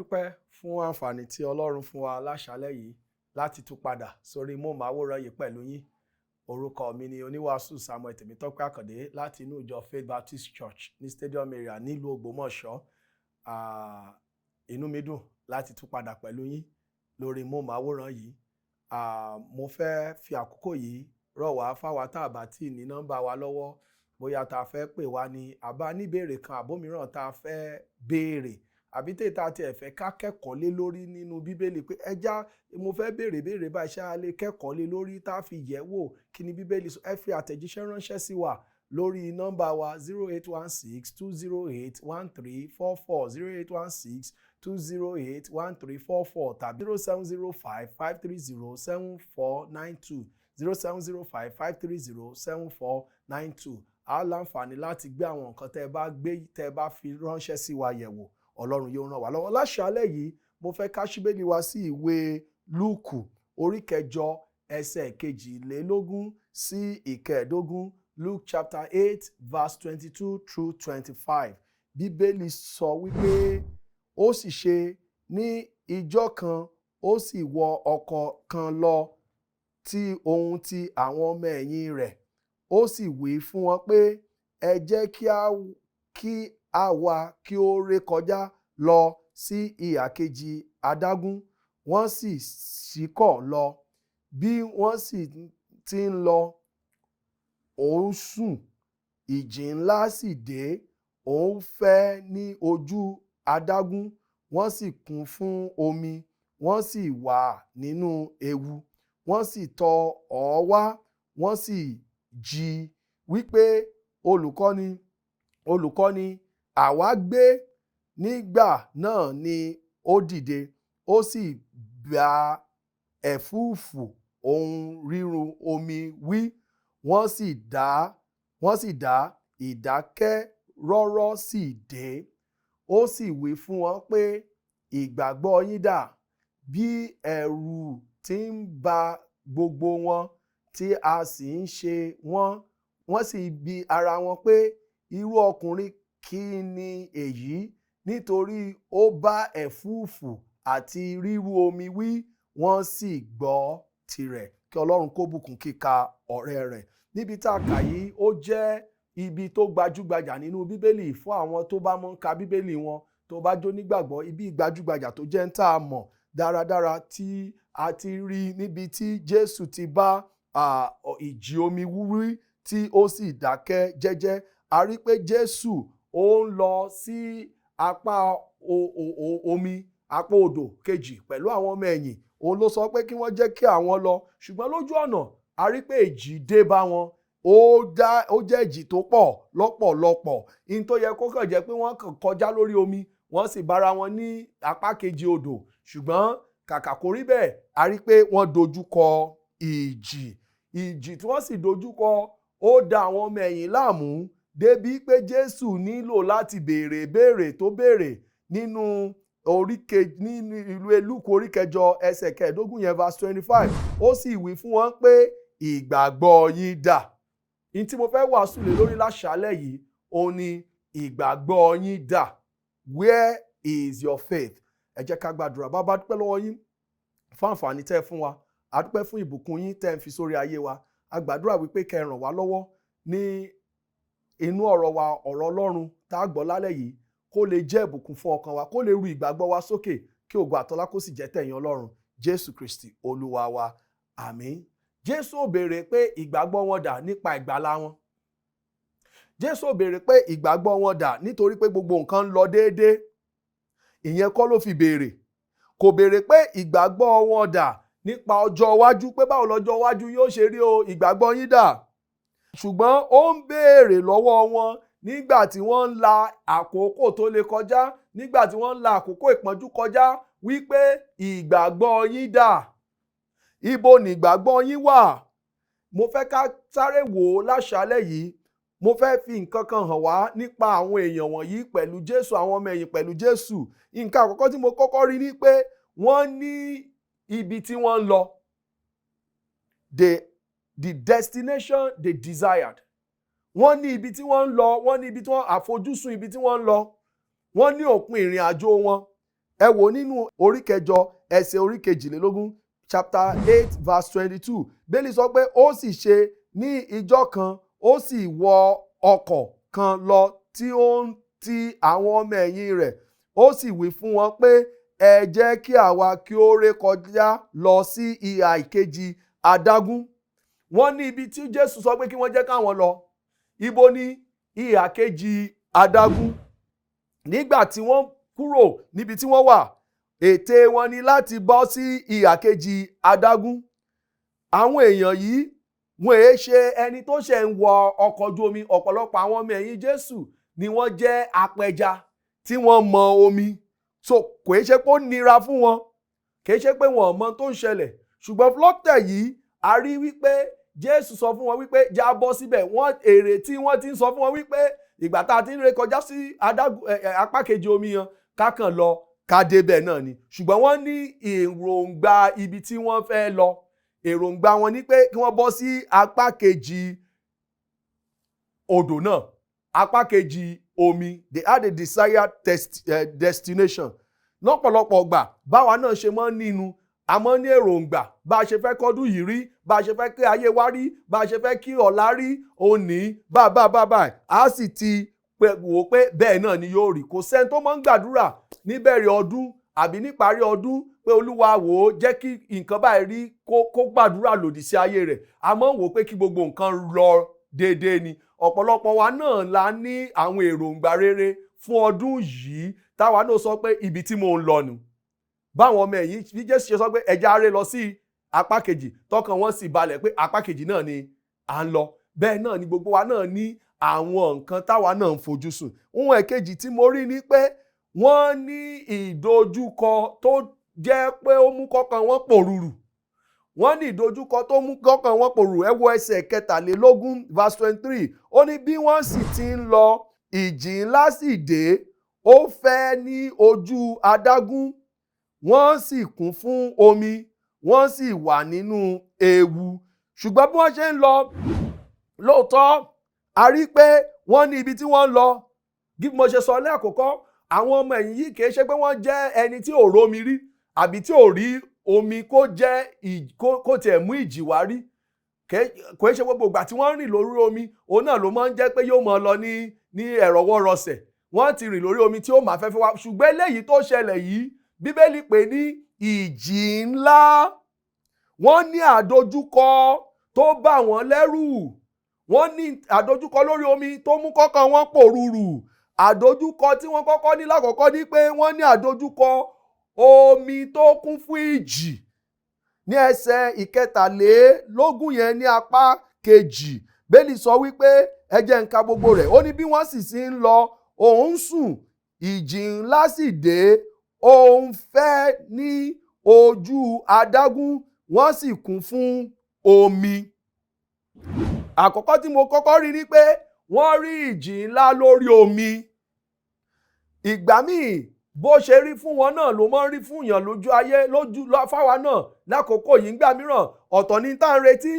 Dúpẹ́ fún àǹfààní tí Ọlọ́run fún wa láṣálẹ́ yìí láti tún padà sórí móhùnmáwòrán yìí pẹ̀lú yín. Orúkọ mi ni oníwàásù Samuel Tèmítọ́pẹ́ Àkàndé láti inú ìjọ Faith Baptist Church ní Stadium Area nílùú Ògbómọ̀ṣọ́. Inú mi dùn láti tún padà pẹ̀lú yín lórí móhùnmáwòrán yìí. Mo fẹ́ fi àkókò yìí rọ̀ wá fáwa tá a bá tíì ní nọ́mbà wa lọ́wọ́, bóyá tá a fẹ́ pè wá ní àbá níbèrè kan àbómíràn tá a fẹ́ béèrè, àbí tètè tí ẹ fẹ́ ká kẹ́kọ̀ọ́ lé lórí nínú Bíbélì, pé ẹja mo fẹ́ béèrè béèrè báyìí, ṣé a lè kẹ́kọ̀ọ́ lé lórí tá a fi yẹ̀ wò kí ni Bíbélì sọ? Ẹ fi àtẹ̀jíṣẹ́ ránṣẹ́ sí wa lórí nọ́mbà wa 08162081344, 08162081344, tàbí 07055307492, 07055307492. A láǹfààní láti gbé àwọn nǹkan tẹ́ ẹ bá gbé, tẹ́ ẹ bá fi ránṣẹ́ sí wa yẹ̀wò. Ọlọ́run yóò ràn wá lọ́wọ́. Láṣálẹ́ yìí, mo fẹ́ ká ṣí Bíbélì wa sí ìwé Lúùkù orí 8, ẹsẹ̀ 22 sí 25. Luke chapter 8, verse 22 through 25. Bíbélì sọ wípé, ó sì ṣe ní ijọ́ kan, ó sì wọ ọkọ̀ kan lọ tí òun ti àwọn ọmọ ẹ̀yìn rẹ̀. Ó sì wí fún wọn pé, ẹ jẹ́ kí àwa kí ó ré kọjá lọ sí ìhà kejì adágún. Wọ́n sì ṣíkọ̀ lọ. Bí wọ́n sì ti ń lọ, ó ń sùn. Ìjì ńlá sì dé, ó ń fẹ́ ní ojú adágún, wọ́n sì kún fún omi, wọ́n sì wà nínú ewu. Wọ́n sì tọ̀ ọ́ wá, wọ́n sì jí wípé, "Olùkọ́ni, Olùkọ́ni, àwa gbé." Nígbà náà ni ó dìde, ó sì bá ẹ̀fúùfù òun rírú omi wí, wọ́n sì dá, ìdákẹ́rọ́rọ́ sì dé. Ó sì wí fún wọn pé, "Ìgbàgbọ́ yín dà?" Bí ẹ̀rù ti ń ba gbogbo wọn, tí a sì ń ṣe wọ́n, wọ́n sì bi ara wọn pé, "Irú ọkùnrin kí ni èyí? Nítorí ó bá ẹ̀fúùfù àti rírú omi wí, wọ́n sì gbọ́ tirẹ̀." Kí Ọlọ́run kó bùkún kíka ọ̀rọ̀ rẹ̀. Níbi tá a kà yìí, ó jẹ́ ibi tó gbajúgbajà nínú Bíbélì fún àwọn tó bá mọ̀ ń ka Bíbélì wọn. Tó bá jó nígbàgbọ́, ibi gbajúgbajà tó jẹ́ ń tá a mọ̀ dáradára tí a ti rí níbi tí Jésù ti bá ìjì omi wí tí ó sì dákẹ́ jẹ́jẹ́. A rí pé Jésù ó ń lọ sí apá omi, apá odò kejì pẹ̀lú àwọn ọmọ ẹ̀yìn. Òun ló sọ pé kí wọ́n jẹ́ kí àwọn lọ, ṣùgbọ́n lójú ọ̀nà, a rí pé ìjì dé bá wọn. Ó jẹ́ ìjì tó pọ̀ lọ́pọ̀lọpọ̀ in tó yẹ kó kàn jẹ́ pé wọ́n kàn kọjá lórí omi, wọ́n sì bára wọn ní apá kejì odò. Ṣùgbọ́n kàkà kó rí bẹ́ẹ̀, a rí pé wọ́n dojú kọ ìjì. Ìjì tí wọ́n sì dojú kọ, ó da àwọn ọmọ ẹ̀yìn láàmú débi pé Jésù nílò láti béèrè béèrè tó béèrè nínú oríke nínú ìlú Lúùkù orí 8, ẹsẹ̀ 25 yẹn, verse 25. Ó sì wí fún wọn pé, "Ìgbàgbọ́ yín dà?" Ní tí mo fẹ́ wàásù lé lórí láṣálẹ̀ yìí, òun ni ìgbàgbọ́ yín dà. Where is your faith? Ẹ jẹ́ ká gbàdúrà. Bàbá, dúpẹ́ lọ́wọ́ yín fún àǹfààní tẹ́ ẹ fún wa. A dúpẹ́ fún ìbùkún yín tẹ́ ẹ ń fi sórí ayé wa. A gbàdúrà wípé kẹ́ ẹ ràn wá lọ́wọ́ ní inú ọ̀rọ̀ wa, ọ̀rọ̀ Ọlọ́run tá a gbọ́ lálẹ́ yìí, kó lè jẹ́ ìbùkún fún ọkàn wa, kó lè ru ìgbàgbọ́ wa sókè, kí ògo àtọlá kó sì jẹ́ tẹ̀yìn Ọlọ́run. Jésù Kristi Olúwa wa, àmín. Jésù ò béèrè pé ìgbàgbọ́ wọn dà nípa ìgbàlà wọn. Jésù ò béèrè pé ìgbàgbọ́ wọn dà nítorí pé gbogbo nǹkan ń lọ déédéé. Ìyẹn kọ́ ló fi béèrè. Kò béèrè pé ìgbàgbọ́ wọn dà nípa ọjọ́ iwájú, pé báwo lọ́jọ́ iwájú yóò ṣe rí o, ìgbàgbọ́ yín dà? Ṣùgbọ́n ó ń béèrè lọ́wọ́ wọn nígbà tí wọ́n ń la àkókò tó le kọjá, nígbà tí wọ́n ń la àkókò ìpọ́njú kọjá, wípé ìgbàgbọ́ yín dà? Ibo ni ìgbàgbọ́ yín wà? Mo fẹ́ ká sáré wò ó láṣálẹ́ yìí. Mo fẹ́ fi nǹkan kan hàn wá nípa àwọn èèyàn wọ̀nyí pẹ̀lú Jésù, àwọn ọmọ ẹ̀yìn pẹ̀lú Jésù. Nǹkan àkọ́kọ́ tí mo kọ́kọ́ rí ni pé wọ́n ní ibi tí wọ́n ń lọ, the destination they desired. Wọ́n ní ibi tí wọ́n ń lọ, wọ́n ní ibi tí wọ́n àfojúsùn, ibi tí wọ́n ń lọ. Wọ́n ní òpin ìrìn àjò wọn. Ẹ wò nínú orí 8 ẹsẹ̀ orí 22, chapter 8 verse 22. Bíbélì sọ pé ó sì ṣe ní ijọ́ kan, ó sì wọ ọkọ̀ kan lọ tí ó ń ti àwọn ọmọ ẹ̀yìn rẹ̀, ó sì wí fún wọn pé, ẹ jẹ́ kí àwa kí ó ré kọjá lọ sí ìhà ìkejì adágún. Wọ́n ní ibi tí Jésù sọ pé kí wọ́n jẹ́ káwọn lọ. Ibo ni ìhà kejì adágún? Nígbà tí wọ́n kúrò níbi tí wọ́n wà, ète wọn ni láti bọ́ sí ìhà kejì adágún. Àwọn èèyàn yìí, wọ́n èé ṣe ẹni tó ṣẹ̀ ń wọ ọkọ̀ ojú omi. Ọ̀pọ̀lọpọ̀ àwọn ọmọ ẹ̀yìn Jésù ni wọ́n jẹ́ apẹja tí wọ́n mọ omi. So kò é ṣe pé ó nira fún wọn, kì í ṣe pé wọn ò mọ tó ń ṣẹlẹ̀. Ṣùgbọ́n lọ́tẹ̀ yìí, a rí wípé Jésù sọ fún wọn wípé já bọ́ síbẹ̀. Wọ́n èrè tí wọ́n ti ń sọ fún wọn wípé ìgbà tá a ti ń ré kọjá sí apá kejì omi yẹn, ká kàn lọ ká débẹ̀ náà ni. Ṣùgbọ́n wọ́n ní èròǹgbà ibi tí wọ́n fẹ́ lọ. Èròǹgbà wọn ni pé kí wọ́n bọ́ sí apá kejì odò náà, apá kejì omi. They had a desired destination. Lọ́pọ̀lọpọ̀ gbà, báwa náà ṣe máa ń nínú, a máa ń ní èròǹgbà bá a ṣe fẹ́ kọ́dún yìí rí, bá a ṣe fẹ́ kí ayé wa rí, bá a ṣe fẹ́ kí ọ̀la rí, òní bá bá bá bá a sì ti wò pé bẹ́ẹ̀ náà ni yóò rí. Kò sẹ́ni tó máa ń gbàdúrà níbẹ̀rẹ̀ ọdún àbí níparí ọdún pé Olúwa wò ó, jẹ́ kí nǹkan báyìí rí, kó gbàdúrà lòdì sí ayé rẹ̀. A máa ń wò pé kí gbogbo nǹkan lọ déédéé ni. Ọ̀pọ̀lọpọ̀ wa náà la ní àwọn èròǹgbà rere fún ọdún yìí, táwa náà sọ pé ibi tí mò ń lọ nù. Báwọn ọmọ ẹ̀yìn bí Jésù ṣe sọ pé ẹja aré lọ sí apá kejì, tọkàn wọn sì balẹ̀ pé apá kejì náà ni à ń lọ. Bẹ́ẹ̀ náà ni gbogbo wa náà ní àwọn nǹkan táwa náà ń fojú sùn. Ohun ẹ̀kejì tí mo rí ni pé wọ́n ní ìdojúkọ tó jẹ́ pé ó mú kọ́kàn wọn pòrúurù. Wọ́n ní ìdojúkọ tó mú kọ́kàn wọn pòrúurù. Ẹ wo ẹsẹ̀ 23, verse 23. Ó ní bí wọ́n sì ti ń lọ, ìjì ńlá sì dé, ó fẹ́ ní ojú adágún, wọ́n sì kún fún omi, wọ́n sì wà nínú ewu. Ṣùgbọ́n bí wọ́n ṣe ń lọ, lóòótọ́ a rí pé wọ́n ní ibi tí wọ́n ń lọ. Bí mo ṣe sọ lẹ́ẹ̀kọ́kọ́, àwọn ọmọ ẹ̀yìn yìí kì í ṣe pé wọ́n jẹ́ ẹni tí ò rómi rí àbí tí ò rí omi kó jẹ́ kó tiẹ̀ mú ìjì wá rí. Kò ṣe gbogbo ìgbà tí wọ́n rìn lórí omi òun náà ló máa ń jẹ́ pé yóò máa lọ ní ẹ̀rọ̀wọ́rọsẹ̀. Wọ́n ti rìn lórí omi tí ó máa fẹ́fẹ́ wá. Ṣùgbọ́n eléyìí tó ṣẹlẹ̀ yìí, Bíbélì pè ní ìjì ńlá. Wọ́n ní àdojúkọ tó bà wọ́n lẹ́rù. Wọ́n ní àdojúkọ lórí omi tó mú kọ́kàn wọn pòrúurù. Àdojúkọ tí wọ́n kọ́kọ́ ní lákọ̀ọ́kọ́ ní pé wọ́n ní àdojúkọ omi tó kún fún ìjì. Ní ẹsẹ̀ 23 yẹn ní apá kejì, Bíbélì sọ wípé ẹ jẹ́ n ka gbogbo rẹ̀. Ó ní bí wọ́n sì ti ń lọ, òun ń sùn, ìjì ńlá sì dé, òun fẹ́ ní ojú adágún, wọ́n sì kún fún omi. Àkọ́kọ́ tí mo kọ́kọ́ rí ni pé wọ́n rí ìjì ńlá lórí omi. Ìgbà míì bó ṣe rí fún wọn náà ló máa ń rí fún èèyàn lójú ayé, lójú fáwa náà lákòókò yìí. Ńgbà mìíràn ọ̀tọ̀ ni tá à ń retí,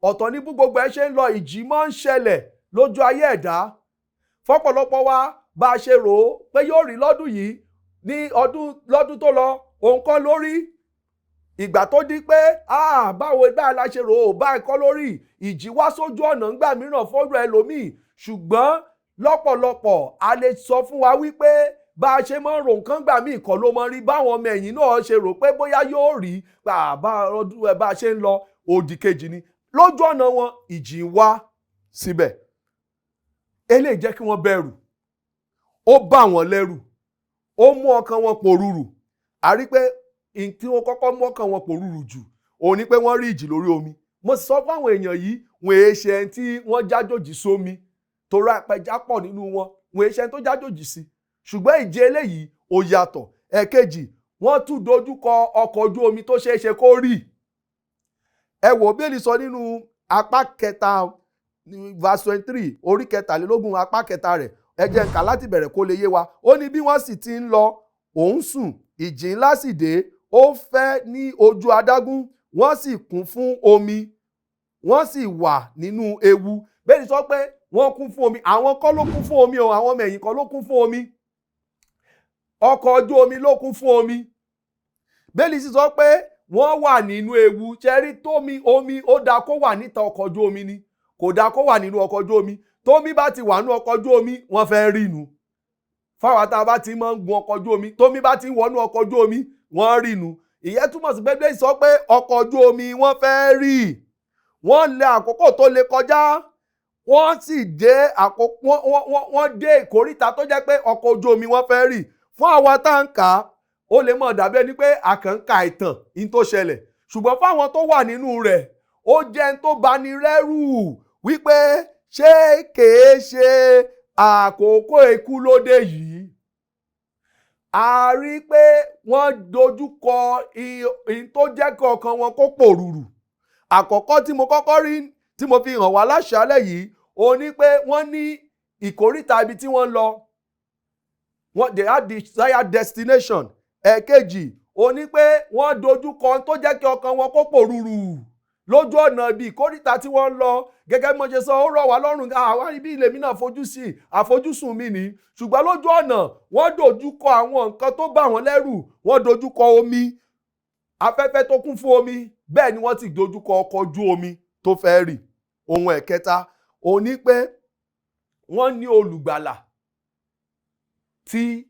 ọ̀tọ̀ ni bí gbogbo ẹ ṣe ń lọ. Ìjì máa ń ṣẹlẹ̀ lójú ayé ẹ̀dá. Fọ́pọ̀lọpọ̀ wa, bá a ṣe rò ó pé yóò rí lọ́dún yìí ní ọdún lọ́dún tó lọ, òun kọ́ lórí. Ìgbà tó di pé báwo báyìí la ṣe rò ó, báyìí kọ́ lórí. Ìjì wá sójú ọ̀nà ńgbà mìíràn fọ́rọ̀ ẹlòmíì. Ṣùgbọ́n lọ́pọ̀lọpọ̀ a lè sọ fún wa wípé bá a ṣe máa ń ro nǹkan gbà míì kọ́ ló máa ń rí. Báwọn ọmọ ẹ̀yìn náà ṣe rò pé bóyá yóò rí bá ọdún ẹ bá a ṣe ń lọ, òdì kejì ni lójú ọ̀nà wọn, ìjì wá síbẹ̀. Eléyìí jẹ́ kí wọ́n bẹ̀rù, ó bà wọ́n lẹ́rù, ó mú ọkàn wọn pòrúurù. A rí pé tí wọ́n kọ́kọ́ mú ọkàn wọn pòrúurù jù òun ni pé wọ́n rí ìjì lórí omi. Mo sọ fáwọn èèyàn yìí, wọ́n èé ṣe ẹni tí wọ́n jájòjì sómi, torí apẹja pọ̀ nínú wọn, wọ́n èé ṣe ẹni tó jájòjì sí. Ṣùgbọ́n ìjì eléyìí ó yàtọ̀. Ẹ̀kejì, wọ́n tún dojúkọ ọkọ̀ ojú omi tó ṣeé ṣe kó rì. Ẹ wò Bíbélì sọ nínú apá kẹta, verse 23, orí 23 apá kẹta rẹ̀. Ẹ jẹ́ n kà láti bẹ̀rẹ̀ kó lè yé wa. Ó ní bí wọ́n sì ti ń lọ, òun sùn, ìjì ńlá sì dé, ó fẹ́ ní ojú adágún, wọ́n sì kún fún omi, wọ́n sì wà nínú ewu. Bíbélì sọ pé wọ́n kún fún omi. Àwọn kọ́ ló kún fún omi o, àwọn ọmọ ẹ̀yìn kọ́ ló kún fún omi. Ọkọ̀ ojú omi ló kún fún omi. Bíbélì sì sọ pé wọ́n wà nínú ewu. Ṣẹ́rí tómi omi ó dáa kó wà níta ọkọ̀ ojú omi ni, kò dáa kó wà nínú ọkọ̀ ojú omi. Tómi bá ti wà nínú ọkọ̀ ojú omi, wọ́n fẹ́ rì nù. Fáwa tá a bá ti máa ń gun ọkọ̀ ojú omi, tómi bá ti ń wọnú ọkọ̀ ojú omi, wọ́n rì nù. Ìyẹn túmọ̀ sí pé Bíbélì sọ pé ọkọ̀ ojú omi wọ́n fẹ́ rì. Wọ́n lé àkókò tó lè kọjá, wọ́n sì dé àkókò, wọ́n dé ìkóríta tó jẹ́ pé ọkọ̀ ojú omi wọ́n fẹ́ rì. Fún àwa tá à ń kà á, ó lè mọ̀ dàbí ẹni pé a kàn ń ka ìtàn in tó ṣẹlẹ̀, ṣùgbọ́n fáwọn tó wà nínú rẹ̀, ó jẹ́ ẹni tó bani lẹ́rù wípé ṣé kèé ṣe àkókò ikú lóde yìí. A rí pé wọ́n dojú kọ in tó jẹ́ kí ọkàn wọn kó pòrùrù. Àkọ́kọ́ tí mo kọ́kọ́ rí tí mo fi hàn wá láṣálẹ̀ yìí, ó ní pé wọ́n ní ìkóríta ibi tí wọ́n ń lọ. Wọ́n, they had desired destination. Ẹ̀ẹ̀kejì, ó ní pé wọ́n dojú kọ tó jẹ́ kí ọkàn wọn kó pòrúurú lójú ọ̀nà ibi ìkóríta tí wọ́n ń lọ. Gẹ́gẹ́ bí mo ṣe sọ, ó rọ̀ wá lọ́rùn, àwa ibi ilé mi náà fojú sí, àfojúsùn mi ní. Ṣùgbọ́n lójú ọ̀nà, wọ́n dojú kọ àwọn nǹkan tó bà wọ́n lẹ́rù. Wọ́n dojú kọ omi, afẹ́fẹ́ tó kún fún omi. Bẹ́ẹ̀ ni wọ́n ti dojú kọ ọkọ̀ ojú omi tó fẹ́ rì. Ohun ẹ̀kẹta, òun ní pé wọ́n ní olùgbàlà tí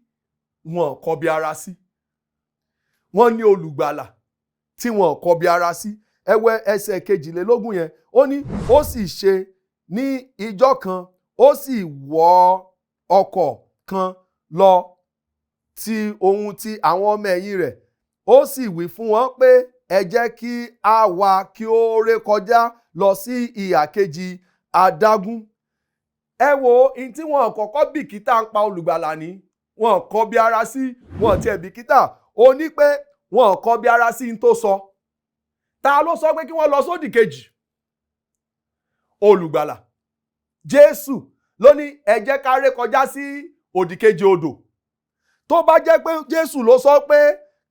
wọn kọbi ara sí. Wọ́n ní olùgbàlà tí wọn kọbi ara sí. Ẹwẹ́ ẹsẹ̀ 22 yẹn, ó ní ó sì ṣe ní ijọ́ kan, ó sì wọ ọkọ̀ kan lọ ti ohun ti àwọn ọmọ ẹ̀yìn rẹ̀, ó sì wí fún wọn pé, "Ẹ jẹ́ kí a wá kí ó ré kọjá lọ sí ìhà kejì adágún." Ẹ wo ohun tí wọn kọ́kọ́ bìkítà ń pa olùgbàlà ní, wọn kọ bí ara sí, wọn tiẹ̀ bìkítà. Ó ní pé wọn kọ bí ara sí n tó sọ. Ta ló sọ pé kí wọ́n lọ sódì kejì? Olùgbàlà Jésù ló ní ẹ jẹ́ ká ré kọjá sí òdì kejì odò. Tó bá jẹ́ pé Jésù ló sọ pé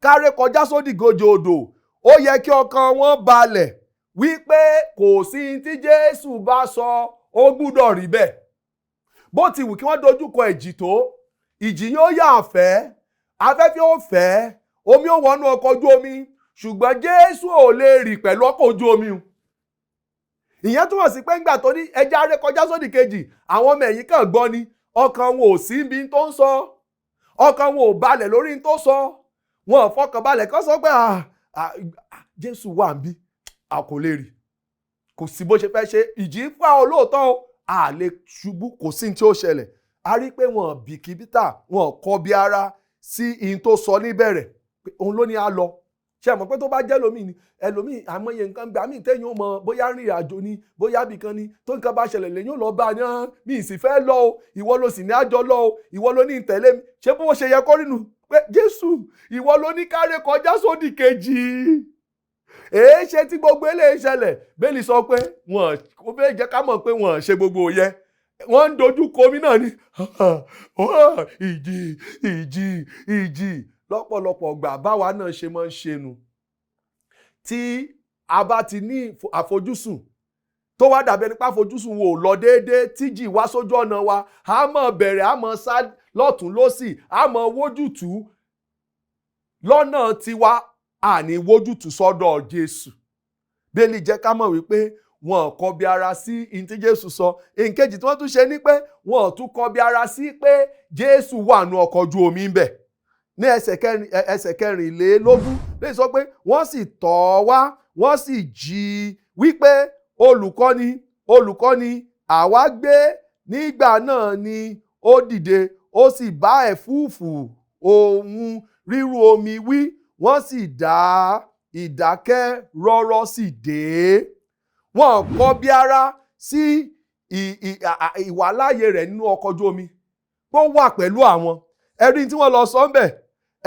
ká ré kọjá sódì kejì odò, ó yẹ kí ọkàn wọn balẹ̀ wípé kò sí tí Jésù bá sọ, ó gbúdọ̀ rí bẹ́ẹ̀. Bó ti wù kí wọ́n dojúkọ ìjì tó, ìjì yóò yà fẹ́, afẹ́fẹ́ ó fẹ́, omi ó wọnú ọkọ̀ ojú omi, ṣùgbọ́n Jésù ò lè rì pẹ̀lú ọkọ̀ ojú omi o. Ìyẹn túmọ̀ sí pé ńgbà tó ní ẹ jẹ́ á ré kọjá sódì kejì, àwọn ọmọ ẹ̀yìn kàn gbọ́ ni, ọkàn wọn ò sí ibi tó ń sọ, ọkàn wọn ò balẹ̀ lórí tó sọ, wọn ò fọkàn balẹ̀ kán sọ pé Jésù wà níbí, a kò lè rì, kò sí bó ṣe fẹ́ ṣe, ìjì ń fà olóòótọ́ o, a lè ṣubú, kò sí ní tí ó ṣẹlẹ̀. A rí pé wọn bìkítà, wọn kọbi ara sí ihun tó sọ níbẹ̀rẹ̀, òun ló ní a lọ. Ṣe mọ̀ pé tó bá jẹ́ lómi ni, ẹlòmíì, àmọye nǹkan gbà míì téèyàn ó mọ, bóyá rìnrìn àjò ni, bóyá bìkan ni, tó nǹkan bá ṣẹlẹ̀, lẹ́yìn ò lọ bá a ní, mi ì sì fẹ́ lọ o, ìwọ ló sì ní àjọ lọ o, ìwọ ló ní ìtẹ̀lé mi. Ṣé bó ṣe yẹ kó rí nu pé Jésù, ìwọ ló ní ká ré kọjá sódì kejì, èé ṣe tí gbogbo eléyìí ṣẹlẹ̀? Bíbélì sọ pé wọn kò fẹ́ jẹ́ ká mọ̀ pé wọ́n ṣe gbogbo yẹ, wọ́n ń dojú kọ omi náà ni, ìjì, ìjì, ìjì. Lọ́pọ̀lọpọ̀ gbà, báwa náà ṣe máa ń ṣe nu, tí a bá ti ní àfojúsùn tó wá dàbí ẹni pé àfojúsùn wo lọ déédéé, tíjì wá sójú ọ̀nà wa, a máa bẹ̀rẹ̀, a máa sá lọ́tún lọ́sì, a máa wójútùú lọ́nà tiwa, àní wójútùú sọ́dọ̀ Jésù. Bíbélì jẹ́ ká mọ̀ wípé wọn kọbi ara sí ihun tí Jésù sọ. Ìkejì tí wọ́n tún ṣe ni pé wọn tún kọbi ara sí pé Jésù wà nù ọkọ̀ ojú omi ń bẹ̀. Ní ẹsẹ̀ 24 lè sọ pé wọ́n sì tọ̀ ọ́ wá, wọ́n sì jí i wípé, "Olùkọ́ni, olùkọ́ni, àwa gbé." Nígbà náà ni ó dìde, ó sì bá ẹ̀fúùfù òun rírú omi wí, wọ́n sì dá ìdákẹ́ rọ́rọ́ sì dé. Wọ́n kọ bí ara sí ìwàláàyè rẹ̀ nínú ọkọ̀ ojú omi, pé ó wà pẹ̀lú àwọn. Ẹ̀rí tí wọ́n lọ sọ ń bẹ̀,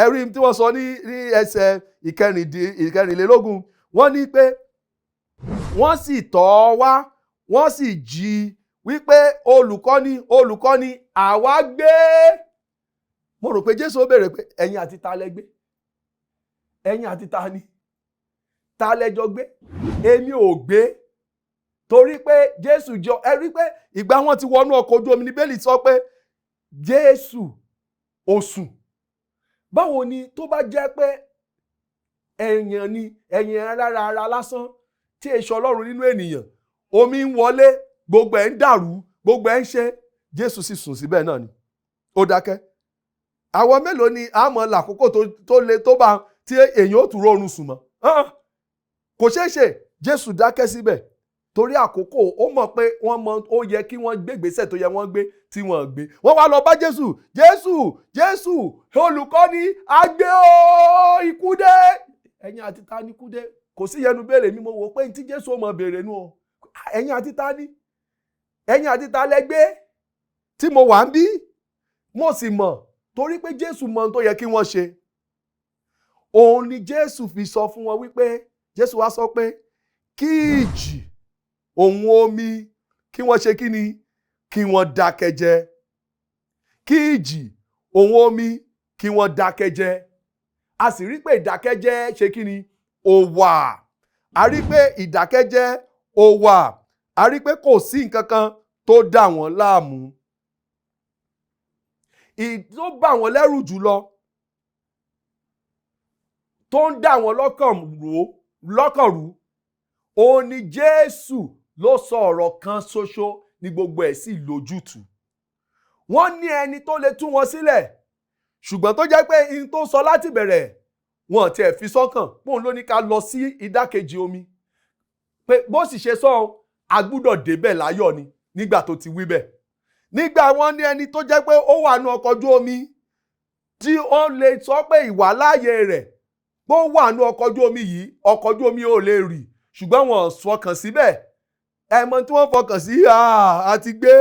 ẹ̀rí tí wọ́n sọ ní ẹsẹ̀ 24, wọ́n ní pé wọ́n sì tọ̀ ọ́ wá, wọ́n sì jí i wípé, "Olùkọ́ni, olùkọ́ni, àwa gbé." Mo rò pé Jésù ó béèrè pé ẹ̀yin àti ta lẹ gbé? Ẹ̀yin àti ta ni? Ta lẹ jọ gbé? Èmi ò gbé. Torí pé Jésù jọ ẹ rí pé ìgbà wọn ti wọnú ọkọ̀ ojú omi ní Bíbélì sọ pé Jésù ó sùn. Báwo ni tó bá jẹ́ pé ẹ̀yàn ni, ẹ̀yàn rárá ara lásán tí èso Ọlọ́run nínú ènìyàn, omi ń wọlé, gbogbo ẹ̀ ń dàrú, gbogbo ẹ̀ ń ṣe, Jésù sì sùn síbẹ̀ náà ni, ó dákẹ́. Àwọn mélòó ni a mọ̀ làkókò tó le tó bá tí èèyàn ó tún rọrùn sùn mọ́? Kò ṣeé ṣe. Jésù dákẹ́ síbẹ̀ torí àkókò. Ó mọ̀ pé wọ́n mọ ó yẹ kí wọ́n gbé ìgbésẹ̀ tó yẹ wọ́n gbé tí wọ́n gbé. Wọ́n wá lọ bá Jésù. "Jésù, Jésù, olùkọ́ni, àgbẹ̀ o, ikú dé." Ẹ̀yin àti ta ni ikú dé? Kò sí yẹnu béèrè mi. Mo wò pé ní tí Jésù ó mọ béèrè nu o. Ẹ̀yin àti ta ni? Ẹ̀yin àti ta lẹ gbé tí mo wà ń bí? Mo sì mọ̀ torí pé Jésù mọ ohun tó yẹ kí wọ́n ṣe. Òun ni Jésù fi sọ fún wọn wípé, Jésù wá sọ pé kí ìjì òun omi kí wọ́n ṣe kí ni? Kí wọ́n dákẹ́ jẹ́. Kí ìjì òun omi kí wọ́n dákẹ́ jẹ́. A sì rí pé ìdákẹ́jẹ́ ṣe kí ni? Ó wà. A rí pé ìdákẹ́jẹ́ ó wà. A rí pé kò sí nǹkan kan tó dà wọ́n láàmú. Tó bà wọ́n lẹ́rù jùlọ, tó ń dà wọ́n lọ́kàn rú, òun ni Jésù ló sọ ọ̀rọ̀ kan ṣoṣo ní gbogbo ẹ̀ sì lójútùú. Wọ́n ní ẹni tó lè tú wọn sílẹ̀, ṣùgbọ́n tó jẹ́ pé ihun tó sọ láti bẹ̀rẹ̀, wọn tiẹ̀ fi sọ́kàn póun ló ní ká lọ sí ìdákejì omi, pé bó sì ṣe sọ, a gbúdọ̀ débẹ̀ láyọ̀ ni. Nígbà tó ti wí bẹ́ẹ̀, nígbà wọn ní ẹni tó jẹ́ pé ó wà nú ọkọ̀ ojú omi tí ó lè sọ pé ìwàláàyè rẹ̀ pé ó wà nú ọkọ̀ ojú omi yìí, ọkọ̀ ojú omi ò lè rì, ṣùgbọ́n wọn ò fọkàn síbẹ̀. Ẹ mọ tí wọ́n fọkàn sí, àti gbé,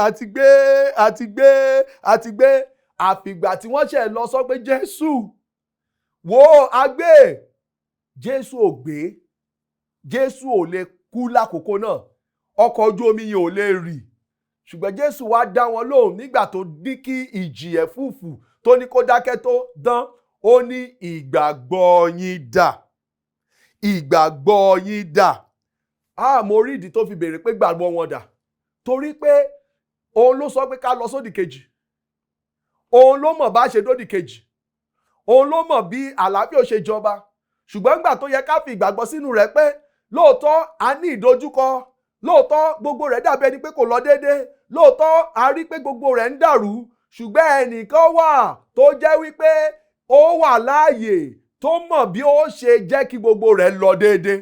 àti gbé, àti gbé, àti gbé. Àfìgbà tí wọ́n ṣẹ̀ lọ sọ pé, "Jésù, wo agbé." Jésù ò gbé. Jésù ò lè kú lákòókò náà. Ọkọ̀ ojú omi yẹn ò lè rì. Ṣùgbọ́n Jésù wá dá wọn lóhùn nígbà tó ní kí ìjì ẹ̀fúùfù, tó ní kó dákẹ́, tó dán. Ó ní, "Ìgbàgbọ́ yín dà? Ìgbàgbọ́ yín dà?" Ah, mo rí ìdí tó fi béèrè pé gbàgbọ́ wọn dà, torí pé òun ló sọ pé ká lọ sódì kejì. Òun ló mọ̀ bá ṣe dódì kejì. Òun ló mọ̀ bí àlàáfíà ò ṣe jọba. Ṣùgbọ́n nígbà tó yẹ ká fi ìgbàgbọ́ sínú rẹ̀ pé lóòótọ́ a ní ìdojúkọ, lóòótọ́ gbogbo rẹ̀ dàbí ẹni pé kò lọ déédéé, lóòótọ́ a rí pé gbogbo rẹ̀ ń dàrú, ṣùgbọ́n ẹnìkan wà tó jẹ́ wípé ó wà láàyè, tó mọ̀ bí ó ṣe jẹ́ kí gbogbo rẹ̀ lọ déédéé.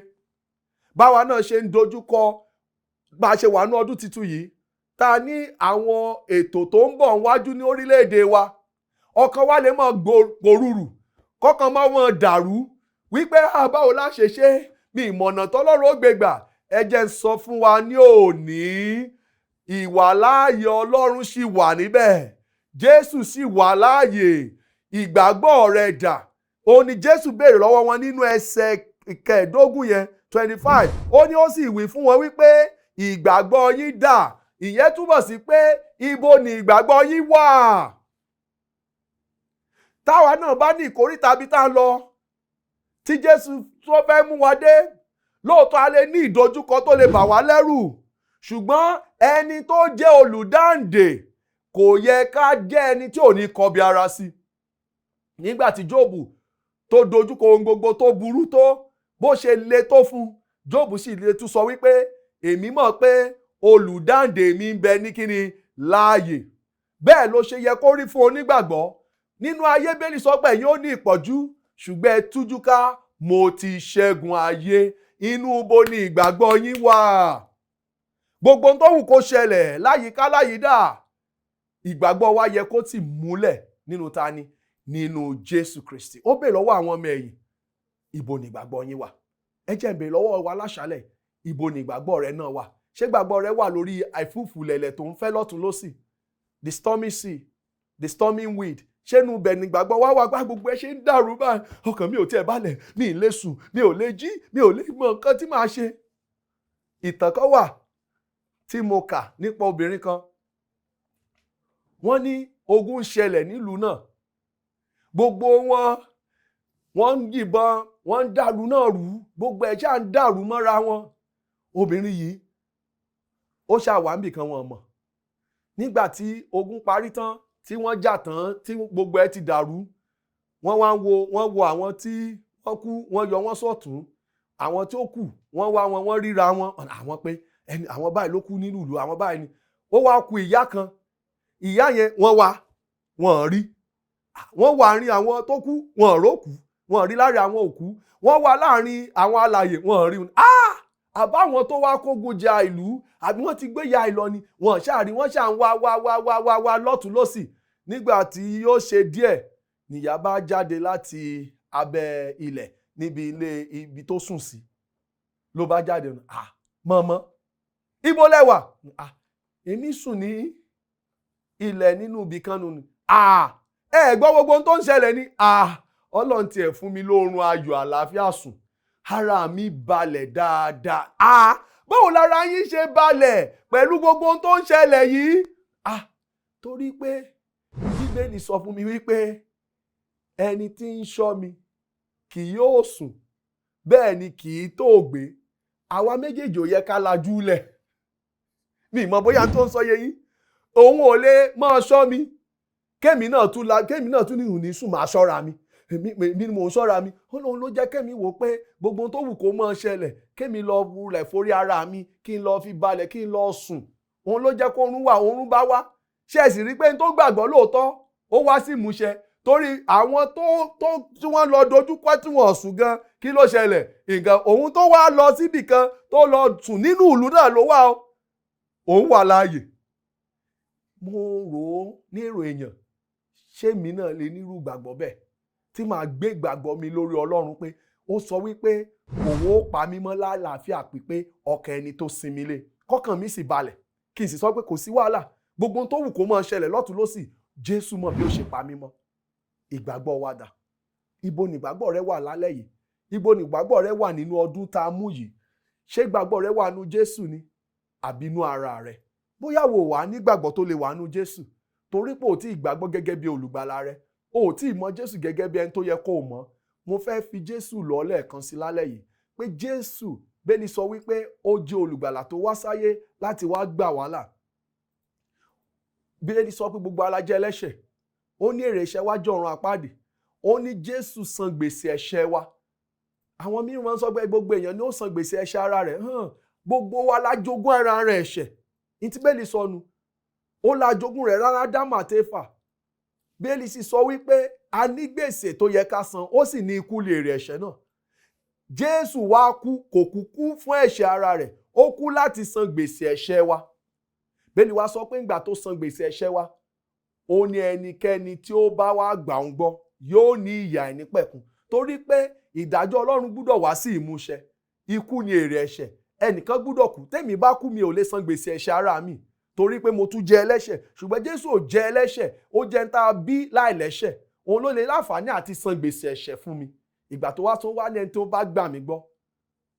Báwa náà ṣe ń dojúkọ, bá a ṣe wà ní ọdún tuntun yìí, tá a ní àwọn ètò tó ń bọ̀ wájú ní orílẹ̀-èdè wa, ọkàn wa lè máa pòrúurù, kọ́kàn máa wọ́n dàrú wípé, "Ah, báwo la ṣe ṣe? Mi ìmọ̀nà tọ́lọ́run ó gbé gbà." Ẹ jẹ́ ń sọ fún wa ní òní, ìwàláàyè Ọlọ́run sì wà níbẹ̀. Jésù sì wà láàyè. Ìgbàgbọ́ rẹ̀ dà? Òun ni Jésù béèrè lọ́wọ́ wọn nínú ẹsẹ̀ 25 yẹn, 25. Ó ní ó sì wí fún wọn wípé, "Ìgbàgbọ́ yín dà?" Ìyẹn túbọ̀ sí pé, ibo ni ìgbàgbọ́ yín wà? Táwa náà bá ní ìkóríta bí tá a lọ tí Jésù tó fẹ́ mú wa dé, lóòótọ́ a lè ní ìdojúkọ tó lè bà wá lẹ́rù, ṣùgbọ́n ẹni tó jẹ́ olùdáǹdè, kò yẹ ká jẹ́ ẹni tí ò ní kọbi ara sí. Nígbà tí Jóòbù tó dojúkọ ohun gbogbo tó burú, tó bó ṣe le tó fún Jóòbù, sì lè tún sọ wípé, "Èmi mọ̀ pé olùdáǹdè mi ń bẹ ní kíni? Láàyè." Bẹ́ẹ̀ ló ṣe yẹ kó rí fún onígbàgbọ́ nínú ayé. Bẹ́ẹ̀ni sọ pé ẹ̀yin ó ní ìpọ́njú, ṣùgbọ́n ẹ tújú ká, mo ti ṣẹ́gun ayé. Inú bo ni ìgbàgbọ́ yín wà? Gbogbo ohun tó wù kó ṣẹlẹ̀ láyìíká láyìídà, ìgbàgbọ́ wa yẹ kó tì múlẹ̀ nínú ta ni? Nínú Jésù Kristi. Ó bèèrè lọ́wọ́ àwọn ọmọ ẹ̀yìn, "Ibo ni ìgbàgbọ́ yín wà?" Ẹ jẹ́ n bèèrè lọ́wọ́ wa láṣálẹ̀, ibo ni ìgbàgbọ́ rẹ náà wà? Ṣé ìgbàgbọ́ rẹ wà lórí àìfúùfù lẹ̀lẹ̀ tó ń fẹ́ lọ́tún lọ́sì, the stormy sea, the stormy wind? Ṣé inú ibẹ̀ ni ìgbàgbọ́ wá wà? Gbá gbogbo ẹ ṣe ń dàrú báyìí, ọkàn mi ò tiẹ̀ balẹ̀, mi ì lè sùn, mi ò lè jí, mi ò lè mọ nǹkan tí màá ṣe. Ìtàn kan wà tí mo kà nípa obìnrin kan. Wọ́n ní ogun ń ṣẹlẹ̀ nílùú náà. Gbogbo wọn, wọ́n ń yìnbọn, wọ́n ń dàrú náà rú, gbogbo ẹ̀ ṣáà ń dàrú mọ́ra wọn. Obìnrin yìí, ó ṣáà wà níbì kan, wọn mọ̀. Nígbà tí ogun parí tán, tí wọ́n jà tán, tí gbogbo ẹ̀ ti dàrú. Wọ́n wá ń wo, wọ́n wo àwọn tí wọ́n kú, wọ́n yọ wọ́n sọ̀tún. Àwọn tí ó kù, wọ́n wá wọn, wọ́n ríra wọn, àwọn pé ẹni àwọn báyìí ló kú nínú ìlú àwọn báyìí ni. Ó wá kù ìyá kan. Ìyá yẹn, wọ́n wá, wọ́n rí. Wọ́n wà rí àwọn tó kú, wọ́n rókú, wọ́n rí láàrin àwọn òkú. Wọ́n wà láàrin àwọn alààyè, wọ́n rí. Ah, àbáwọn tó wá kógun ja ìlú, àbí wọ́n ti gbé ya ìlọ ni? Wọ́n ṣáà rí, wọ́n ṣáà ń wá wá wá wá wá wá lọ́tún lọ́sì. Nígbà tí yóò ṣe díẹ̀, nìyá bá jáde láti abẹ́ ilẹ̀ níbi ilé ibi tó sùn sí, ló bá jáde. "Ah, mọ̀mọ́, ibo lẹ wà?" "Ah, èmi sùn ní ilẹ̀ nínú ibì kan nù ni." "Ah, ẹ gbọ́ gbogbo ohun tó ń ṣẹlẹ̀ ni?" "Ah, Ọlọ́run tiẹ̀ fún mi lóorun ayọ̀ àlàáfíà sùn, ara mi balẹ̀ dáadáa." "Ah, báwo lára yín ṣe balẹ̀ pẹ̀lú gbogbo ohun tó ń ṣẹlẹ̀ yìí?" "Ah, torí pé Bíbélì sọ fún mi wípé ẹni tí ń ṣọ́ mi kì yóò sùn, bẹ́ẹ̀ ni kì í tòògbé. Àwa méjèèjì ò yẹ ká lajú lẹ̀." Mi mọ̀ bóyá tó ń sọ yé yín. Òun ò lè máa ṣọ́ mi, kémi náà tún la, kémi náà tún ní ìhùn ní sùn, máa ṣọ́ra mi. Èmi ni mò ń ṣọ́ra mi. Ó lóun ló jẹ́ kémi wò pé gbogbo ohun tó wù kó máa ṣẹlẹ̀, kémi lọ wulẹ̀ forí ara mi, kí n lọ fi balẹ̀, kí n lọ sùn. Òun ló jẹ́ kó oorun wà, oorun bá wá. Ṣé ẹ sì rí pé n tó gbàgbọ́ lóòótọ́, ó wá sí ìmúṣẹ? Torí àwọn tó tí wọ́n lọ dojúkọ tí wọ́n sùn gan, kí ló ṣẹlẹ̀? Nǹkan òun tó wá lọ síbì kan tó lọ sùn nínú ìlú náà ló wà ó, òun wà láàyè. Mo rò ó ní èrò èèyàn, ṣé mi náà lè nírú ìgbàgbọ́ bẹ́ẹ̀ tí màá gbé ìgbàgbọ́ mi lórí Ọlọ́run pé ó sọ wípé òun ó pa mí mọ́ lálàáfíà pípé, ọkàn ẹni tó sinmi lé, kọ́kàn mi sì balẹ̀, kí n sì sọ pé kò sí wàhálà, gbogbo ohun tó wù kó máa ṣẹlẹ̀ lọ́tún lọ́sì, Jésù mọ̀ bí ó ṣe pa mí mọ́? Ìgbàgbọ́ wa dà? Ibo ni ìgbàgbọ́ rẹ wà lálẹ́ yìí? Ibo ni ìgbàgbọ́ rẹ wà nínú ọdún tá a mú yìí? Ṣé ìgbàgbọ́ rẹ wà nú Jésù ni àbí inú ara rẹ? Bóyá wò wá nígbàgbọ́ tó lè wà nú Jésù, torí pé ò tí ì gbàgbọ́ gẹ́gẹ́ bí olùgbàlà rẹ, o ò tí ì mọ Jésù gẹ́gẹ́ bí ẹni tó yẹ kó o mọ̀. Mo fẹ́ fi Jésù lọ lẹ́ẹ̀kan sí lálẹ́ yìí pé Jésù, Bíbélì sọ wípé ó jẹ́ olùgbàlà tó wá sáyé láti wá gbà wá là. Bíbélì sọ pé gbogbo wa jẹ́ ẹlẹ́ṣẹ̀. Ó ní èrè ẹ̀ṣẹ̀ wa jẹ́ ọ̀run àpáàdì. Ó ní Jésù san gbèsè ẹ̀ṣẹ̀ wa. Àwọn mìíràn máa ń sọ pé gbogbo èèyàn ni ó san gbèsè ẹ̀ṣẹ̀ ara rẹ̀ hàn. Gbogbo wa la jogún ara rẹ̀ ẹ̀ṣẹ̀ ní tí Bíbélì sọ nu. Ó la jogún rẹ̀ rárá Ádámù àti Éfà. Bíbélì sì sọ wípé a ní gbèsè tó yẹ ká san, ó sì ní ikú lè èrè ẹ̀ṣẹ̀ náà. Jésù wá kú, kò kú kú fún ẹ̀ṣẹ̀ ara rẹ̀, ó kú láti san gbèsè ẹ̀ṣẹ̀ wa. Bíbélì wá sọ pé ńgbà tó san gbèsè ẹ̀ṣẹ̀ wa, ó ní ẹnikẹ́ni tí ó bá wá gbà ń gbọ́ yóò ní ìyè àìnípẹ̀kun, torí pé ìdájọ́ Ọlọ́run gbúdọ̀ wá sí ìmúṣẹ. Ikú ni èrè ẹ̀ṣẹ̀, ẹnìkan gbúdọ̀ kú. Tẹ́mi bá kú, mi ò lè san gbèsè ẹ̀ṣẹ̀ ara mi, torí pé mo tún jẹ́ ẹlẹ́ṣẹ̀. Ṣùgbọ́n Jésù ò jẹ́ ẹlẹ́ṣẹ̀, ó jẹ́ ń tá a bí láìlẹ́ṣẹ̀. Òun ló lè láǹfààní àti san gbèsè ẹ̀ṣẹ̀ fún mi. Ìgbà tó wá tó wá ní ẹni tó bá gbà mí gbọ́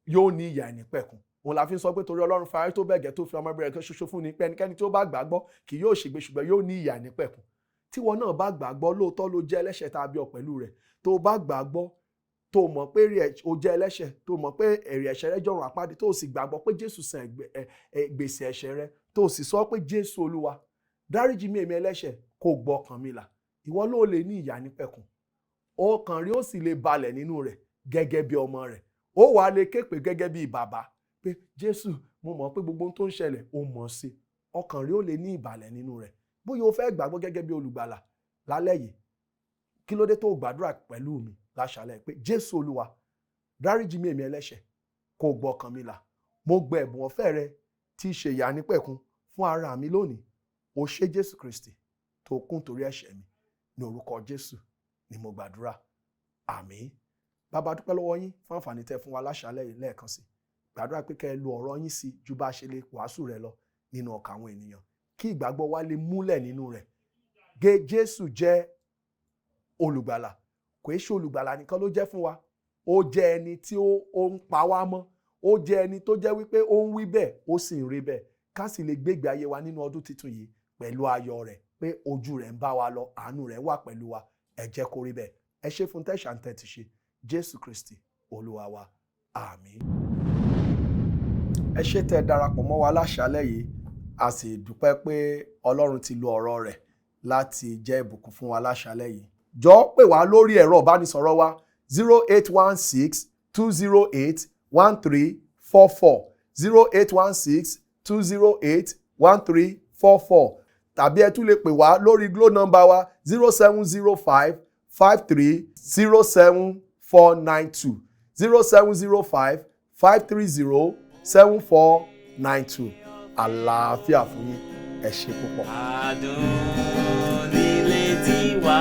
yóò ní ìyè àìnípẹ̀kun. Òun la fi ń sọ pé torí Ọlọ́run fẹ́ aráyé tó bẹ́ẹ̀ gẹ́ tó fi ọmọ rẹ̀ kan ṣoṣo fún ni, pé ẹnikẹ́ni tí ó bá gbàgbọ́ kì yóò ṣègbé, ṣùgbọ́n yóò ní ìyè àìnípẹ̀kun. Tíwọ náà bá gbàgbọ́, lóòótọ́ ló jẹ́ ẹlẹ́ṣẹ̀ tá a bí ọ pẹ̀lú rẹ̀, tó bá gbàgbọ́, tó mọ̀ pé o jẹ́ ẹlẹ́ṣẹ̀, tó mọ̀ pé èrè ẹ̀ṣẹ̀ rẹ jọ̀run àpáàdì, tó sì gbàgbọ́ pé Jésù san gbèsè ẹ̀ṣẹ̀ rẹ, tó sì sọ pé, "Jésù Olúwa, dáríjì mí, èmi ẹlẹ́ṣẹ̀, kó gbọ́ ọkàn mi là," ìwọ ló lè ní ìyè àìnípẹ̀kun. Ọkàn rí ó sì lè balẹ̀ nínú rẹ̀ gẹ́gẹ́ bí ọmọ rẹ̀. Ó wàá lè ké pè gẹ́gẹ́ bí bàbá pé, "Jésù, mo mọ̀ pé gbogbo ohun tó ń ṣẹlẹ̀, ó mọ̀ sí." Ọkàn rí ó lè ní ìbàlẹ̀ nínú rẹ̀. Bóyá o fẹ́ gbàgbọ́ gẹ́gẹ́ bí olùgbàlà lálẹ́ yìí, kí ló dé tó gbàdúrà pẹ̀lú mi láṣálẹ̀ pé, "Jésù Olúwa, dáríjì mí, èmi ẹlẹ́ṣẹ̀, kó gbọ́ ọkàn mi là. Mo gba ẹ̀bùn ọ̀fẹ́ rẹ tí í ṣe ìyè àìnípẹ̀kun fún ara mi lónìí. O ṣé, Jésù Kristi, tó kún torí ẹ̀ṣẹ̀ mi. Ní orúkọ Jésù ni mo gbàdúrà, àmín." Bàbá, dúpẹ́ lọ́wọ́ yín fún àǹfààní tẹ́ fún wa láṣálẹ̀ yìí lẹ́ẹ̀kan sí. Gbàdúrà pé kẹ́ ẹ lo ọ̀rọ̀ yín sí ju bá a ṣe lè wàásù rẹ̀ lọ nínú ọkàn àwọn ènìyàn, kí ìgbàgbọ́ wa lè múlẹ̀ nínú rẹ̀ gé. Jésù jẹ́ olùgbàlà. Kò í ṣe olùgbàlà nìkan ló jẹ́ fún wa, ó jẹ́ ẹni tí ó ń pa wá mọ́. Ó jẹ́ ẹni tó jẹ́ wípé ó ń wí bẹ́ẹ̀, ó sì ń rí bẹ́ẹ̀, ká sì lè gbégbé ayé wa nínú ọdún tuntun yìí pẹ̀lú ayọ̀ rẹ̀, pé ojú rẹ̀ ń bá wa lọ, àánú rẹ̀ wà pẹ̀lú wa. Ẹ jẹ́ kó rí bẹ́ẹ̀. Ẹ ṣé fún tẹ̀sán tẹ̀ ti ṣe. Jésù Kristi Olúwa wa, àmín. Ẹ ṣé tẹ́ ẹ darapọ̀ mọ́ wa láṣálẹ́ yìí. A sì dúpẹ́ pé Ọlọ́run ti lo ọ̀rọ̀ rẹ̀ láti jẹ́ ìbùkún fún wa láṣálẹ́ yìí. Jọ̀ọ́, pè wá lórí ẹ̀rọ ìbánisọ̀rọ̀ wa, 08162081344, 08162081344, tàbí ẹ tún lè pè wá lórí Glo number wa, 07055307492, 07055307492. Àlàáfíà fún yín, ẹ ṣé púpọ̀. Adùn nílé tiwa.